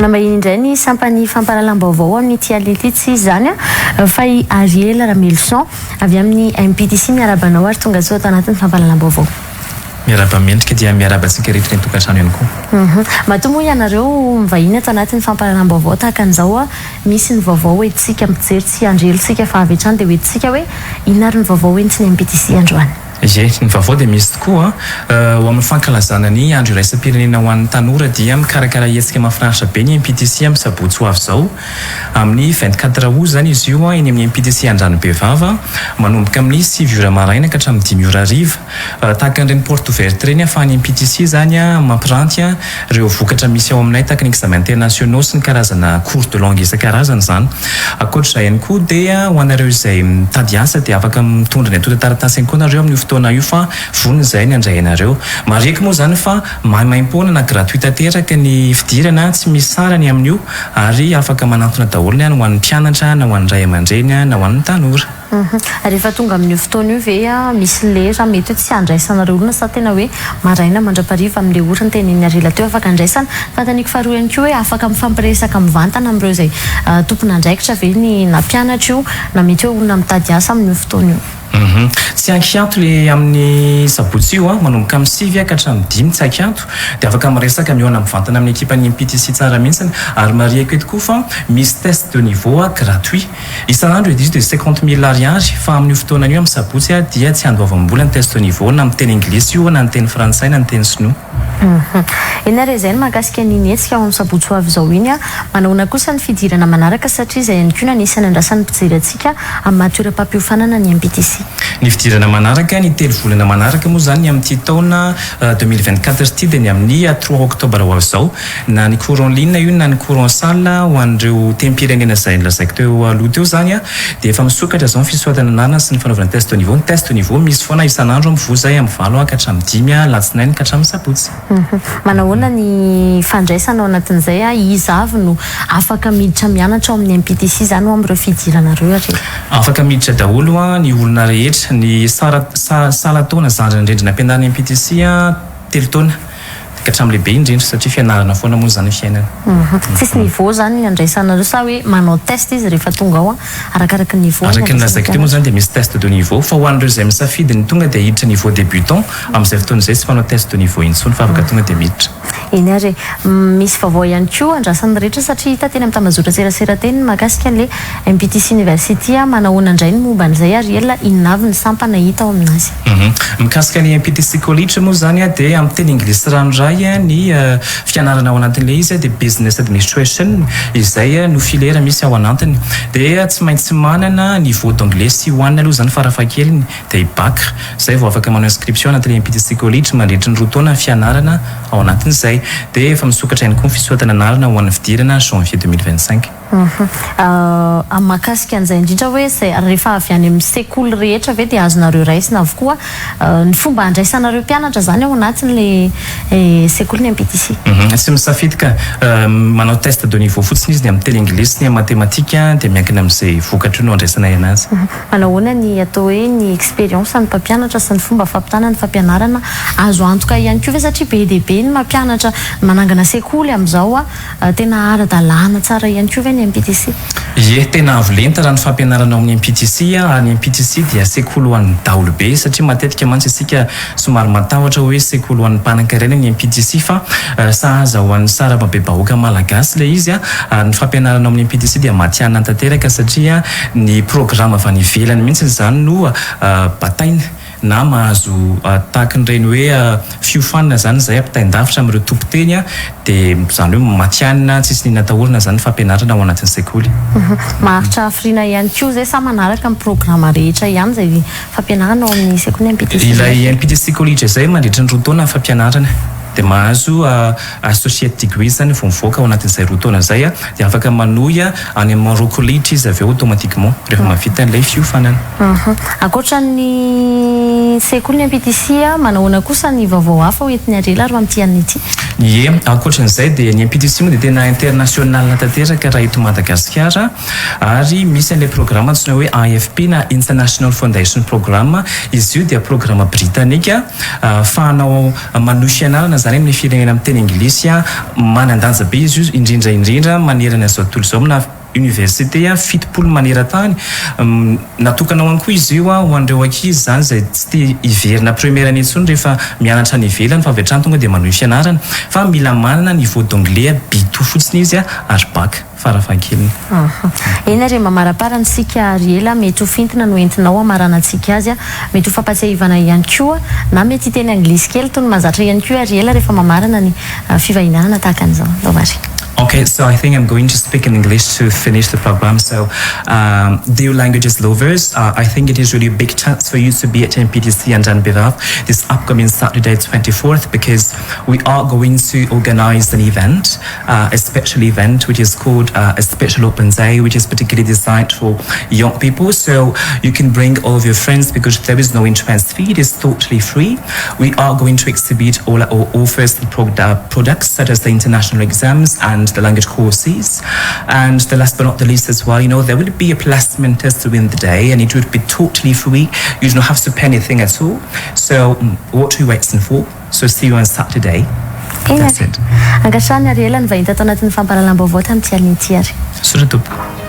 Manambahiny indray ny sampan'ny fampahalalam-baovao amin'ity alina ity, tsy iza izany fa i Ariel Ramelison avy amin'ny MPTC. Miarahaba anao ary tonga soa ato anatin'ny fampahalalam-baovao. Miarahaba mendrika dia miarahaba antsika rehetra any an-tokantrano ihany koa. Matoa moa ianareo mivahiny ato anatin'ny fampahalalam-baovao tahaka an'izao, misy ny vaovao hoentintsika mijery tsy hiandry ela isika fa avy hatrany dia hoentintsika hoe inona ary ny vaovao hoentin'ny MPTC androany. Ie, ny vaovao dia misy tokoa. Ho amin'ny fankalazana ny Andro iraisam-pirenena ho an'ny tanora dia mikarakara hetsika mahafinaritra be ny MPTC amin'ny sabotsy ho avy izao. Amin'ny 24 aout izany izy io eny amin'ny MPTC Andranobevava, manomboka amin'ny 9 ora maraina ka hatramin'ny 5 ora hariva. Tahaka an'ireny porte ouverte ireny ahafahan'ny MPTC izany mampiranty ireo vokatra misy ao aminay tahaka ny examen internationaux sy ny karazana cours de langue isan-karazany izany. Ankoatra izay ihany koa dia ho anareo izay mitady asa dia afaka mitondra ny antontan-taratasy ihany koa nareo amin'io fotoana io fa vonona izahay ny handray anareo. Marihiko moa izany fa maimaimpoana na gratuit tanteraka ny fidirana, tsy misy sarany amin'io ary afaka manantona daholo ny any ho an'ny mpianatra na ho an'ny ray aman-dreny na ho an'ny tanora. Rehefa tonga amin'io fotoana io ve misy lera mety hoe tsy handraisanareo olona sa tena hoe maraina mandra-pariva amin'ilay ora notenenin'i Ariela teo afaka andraisana? Fanontaniako faharoa ihany koa hoe afaka mifampiresaka mivantana amin'ireo izay tompon'andraikitra ve ny na mpianatra io na mety hoe olona mitady asa amin'io fotoana io? Tsy ankianto le amin'ny sabotsy io an, manomboka amin'ny 9 ka hatramin'ny 5 tsy ankianto, dia afaka miresaka mihaona mivantana amin'ny ekipan'ny MPTC tsara mihitsiny, ary marihiko eto koa fa misy test de niveau gratuit. Isan'andro io dia 50 000 ariary fa amin'io fotoana io amin'ny sabotsy dia tsy andoavam-bola ny test de niveau na amin'ny teny anglisy io na ny teny frantsay na ny teny sinoa. Eny ary izay ny mahakasika an'iny hetsika ao amin'ny sabotsy ho avy izao iny. Manahoana kosa ny fidirana manaraka satria izay ihany koa no anisan'ny andrasan'ny mpijery antsika amin'ny maha toeram-pampiofanana ny MPTC. Ny fidirana manaraka, ny telo volana manaraka moa izany ny amin'ity taona 2024 ity dia ny amin'ny 3 octobre ho avy izao. Na ny cours en ligne io na ny cours en salle ho an'ireo tenim-pirenena izay nolazaiko teo aloha teo izany dia efa misokatra izao ny fisoratana anarana sy ny fanaovana test de niveau. Ny test de niveau misy foana isan'andro mivoha izay amin'ny 8 ka hatramin'ny 5 alatsinainy ka hatramin'ny sabotsy. Manahoana ny fandraisana ao anatin'izay? Iza avy no afaka miditra mianatra ao amin'ny MPTC izany ho amin'ireo fidirana ireo ary? Afaka miditra daholo ny olona rehetra. Ny sara salan-taona zandriny indrindra nampianarin'ny MPTC 3 taona ka hatramin'ny lehibe indrindra satria fianarana foana moa izany ny fiainana. Tsisy niveau izany ny andraisanareo sa hoe manao test izy rehefa tonga ao arakaraky ny niveau ny Araka ny lazaiko teo moa izany dia misy test de niveau fa ho an'ireo izay misafidy ny tonga dia hiditra niveau débutant amin'izay fotoana izay tsy manao test de niveau intsony fa afaka tonga dia miditra. Eny ary e. Misy vaovao ihany koa andrasan'ny rehetra satria hita teny amin'ny tambazotran-tserasera teny ny mahakasika an'ilay MPTC University. Manahoana indray ny momba an'izay Ariel? Inona avy ny sampana hita ao aminazy? Mikasika ny MPTC College moa izany dia amin'ny teny anglisy ranoray ny fianarana ao anatin'ilay izy dia Business Administration izay no filière misy ao anantiny. Dia tsy maintsy manana niveau d'anglais C1 aloha izany farafahakeliny dia bac izay vao afaka manao inscription anatin'ilay MPTC College mandritry ny 2 taona ny fianarana ao anatin'izay. Dia efa misokatra ihany koa ny fisoratana anarana ho an'ny fidirana janvier 2025. Amin'ny mahakasika an'izay indrindra hoe izay rehefa avy any amin'ny sekoly rehetra ve dia azonareo raisina avokoa ny fomba handraisanareo mpianatra izany ao anatin'ilay sekoly ny MPTC? Tsy misafidy ka. Manao test de niveau fotsiny izy ny amin'ny teny anglisy sy ny amin'ny matematika dia miankina amin'izay vokatra io no andraisanay anazy. Manao ahoana ny atao hoe ny expérience ny mpampianatra sy ny fomba fampitana ny fampianarana azo antoka ihany koa ve satria be dia be ny mampianatra manangana sekoly amin'izao Tena ara-dalàna tsara ihany koa ve ny MPTC? Ie, tena avo lenta raha ny fampianarana ao amin'ny MPTC ary ny MPTC dia sekoly ho an'ny daholobe satria matetika mantsy isika somary matahotra hoe sekoly ho an'ny mpanankarena ny MPTC fa sahaza ho an'ny sarababem-bahoaka malagasy ilay izy ary ny fampianarana ao amin'ny MPTC dia matihanina tanteraka satria ny programa avy any ivelany mihitsy izany no bataina. Na mahazo tahaky ny ireny hoe fiofanana izany izay ampitain-davitra amin'ireo tompon-teny dia izany hoe matihanina tsisy n'inona atahorana izany ny fampianarana ao anatin'ny sekoly. Maharitra hafiriana ihany koa izay sa manaraka ny programa rehetra ihany izay fampianarana ao amin'ny sekoly MPTC? Ilay MPTC College izay mandritry ny 2 taona ny fampianarana dia mahazo Associate degree izany vao mivoaka ao anatin'izay 2 taona izay dia afaka manohy any amin'ny Monroe College izy avy eo automatiquement rehefa mahavita an'ilay fiofanana. Ankoatra ny sekoly ny MPTC, manahoana kosa ny vaovao hafa ho entin'i Ariela ary ho amin'ity anio ity? Ie, ankoatra an'izay dia ny MPTC moa dia tena international tanteraka raha eto Madagasikara ary misy an'ilay programa antsoina hoe AFP na International Foundation Program, izy io dia programa britanika ahafahanao manohy fianarana. zany amin'ny firenena miteny anglisy a manan-danja be izy io, indrindra indrindra manerana izao tontolo izao, amina université a 70 maneran-tany. Natokana ho any koa izy io a ho an'ireo ankizy zany zay tsy te hiverina première année intsony rehefa mianatra any ivelany, fa avy hatrany tonga dia manohy fianarana, fa mila manana niveau d'anglais B2 fotsiny izy a ary bac farafahakeliny. Eny ary, mamaraparany sika Ariela, mety ho fintina no entinao amaranantsika azy a mety ho fampatsiahivana ihany koa, na mety hiteny anglisy kely toy ny mahazatra ihany koa Ariela rehefa mamarana ny fivahinanana tahaka an'izao laovary. Okay, so I think I'm going to speak in English to finish the program. So, dear languages lovers, I think it is really a big chance for you to be at MPTC and Birav this upcoming Saturday, 24th, because we are going to organize an event, a special event which is called a special open day, which is particularly designed for young people. So you can bring all of your friends because there is no entrance fee; it is totally free. We are going to exhibit all our offers and products such as the international exams and the language courses. And the last but not the least as well, there will be a placement test during the day and it would be totally free. You don't have to pay anything at all. So what are you waiting for? So see you on Saturday. That's it. Ankasitrahana Ariela ny vahiny tato anatin'ny fampahalalam-baovao tamin'ity alina ity ary. Misaotra tompoko.